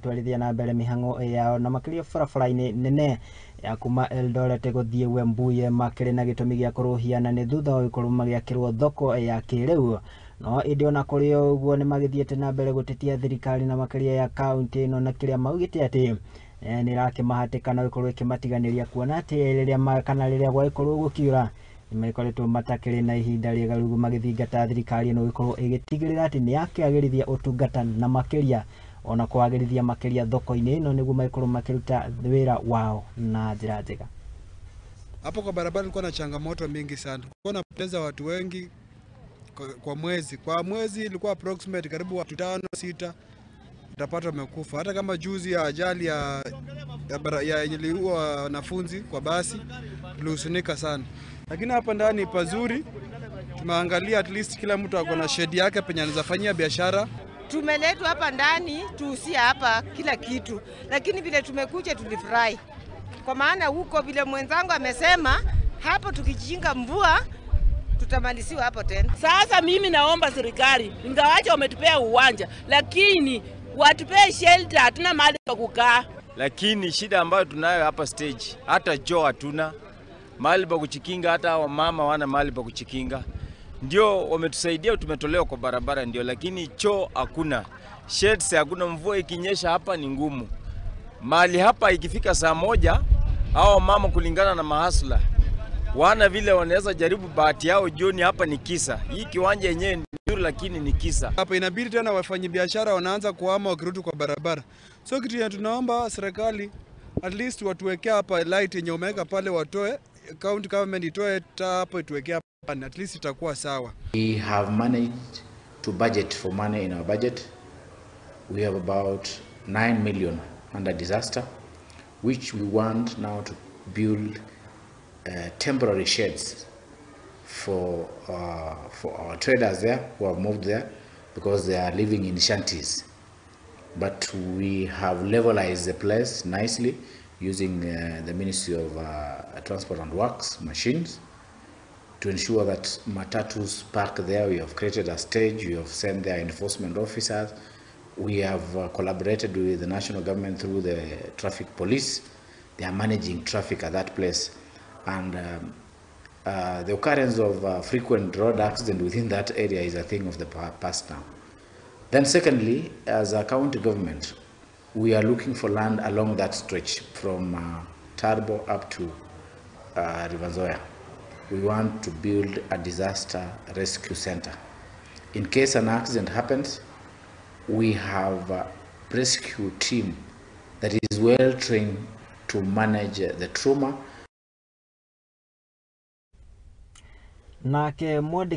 Magĩtwarithia na mbere mĩhang'o yao na makĩria barabara-inĩ nene ya kuma Eldoret gũthiĩ Webuye makĩrĩ na gĩtũmi gĩa kũrũhia na nĩ thutha wa gũkorwo magĩakĩrwo thoko ya kĩrĩu. No ĩndĩ ona kũrĩ ũguo nĩ magĩthiĩte na mbere gũtetia thirikari na makĩria ya kaunti ĩno na kĩrĩa maugĩte atĩ nĩ ĩrakĩmahatĩka na gũkorwo ĩkĩmatiganĩria kuona atĩ rĩrĩa kana rĩrĩa gwagĩkorwo gũkiura nĩmakoretwo matakĩrĩ na ihinda rĩega rĩu magĩthingata thirikari ĩno gũkorwo ĩgĩtigĩrĩra atĩ nĩ yakĩagĩrithia ũtungata na makĩria ona kwagĩrithia makĩria thoko-inĩ ĩno nĩguo magĩkorwo makĩruta wĩra wao na njĩra njega. Hapo kwa barabara kulikuwa na changamoto mingi sana. Kulikuwa napoteza watu wengi kwa mwezi. Kwa mwezi ilikuwa approximate karibu watu 5 6 utapata wamekufa. Hata kama juzi ya ajali ya iliua wanafunzi kwa basi, tulihuzunika sana. Lakini hapa ndani pazuri, tumeangalia at least kila mtu ako na shedi yake penye anaweza fanyia biashara. Tumeletwa hapa ndani tuusia hapa kila kitu, lakini vile tumekuja tulifurahi. Kwa maana huko vile mwenzangu amesema hapo tukijinga mvua tutamaliziwa hapo tena. Sasa mimi naomba serikali, ingawaje wametupea uwanja, lakini watupee shelter, hatuna mahali pa kukaa. Lakini shida ambayo tunayo hapa stage, hata choo hatuna, mahali pa kuchikinga, hata wamama wana mahali pa kuchikinga. Ndio wametusaidia, tumetolewa kwa barabara ndio, lakini choo hakuna, sheds hakuna. Mvua ikinyesha hapa ni ngumu. Mahali hapa ikifika 1:00 hao mama kulingana na mahasla wana vile wanaweza jaribu bahati yao jioni, hapa ni kisa. Hii kiwanja yenyewe nzuri lakini ni kisa. Hapa inabidi tena wafanyi biashara wanaanza kuhama wakirudi kwa barabara. So kitu tunaomba serikali at least watuwekee hapa light yenye umeweka pale, watoe county government itoe taa hapo ituwekee hapa, at least itakuwa sawa. We have managed to budget for money in our budget. We have about 9 million under disaster, which we want now to build temporary sheds for our traders there who have moved there because they are living in shanties. But we have levelized the place nicely using the Ministry of Transport and Works machines to ensure that matatus park there. We have created a stage, we have sent their enforcement officers, we have collaborated with the national government through the traffic police. They are managing traffic at that place. And the occurrence of frequent road accident within that area is a thing of the past now. Then secondly, as a county government, we are looking for land along that stretch from Turbo up to River Nzoia. We want to build a disaster rescue center. In case an accident happens, we have a rescue team that is well trained to manage the trauma. Nake mwandĩki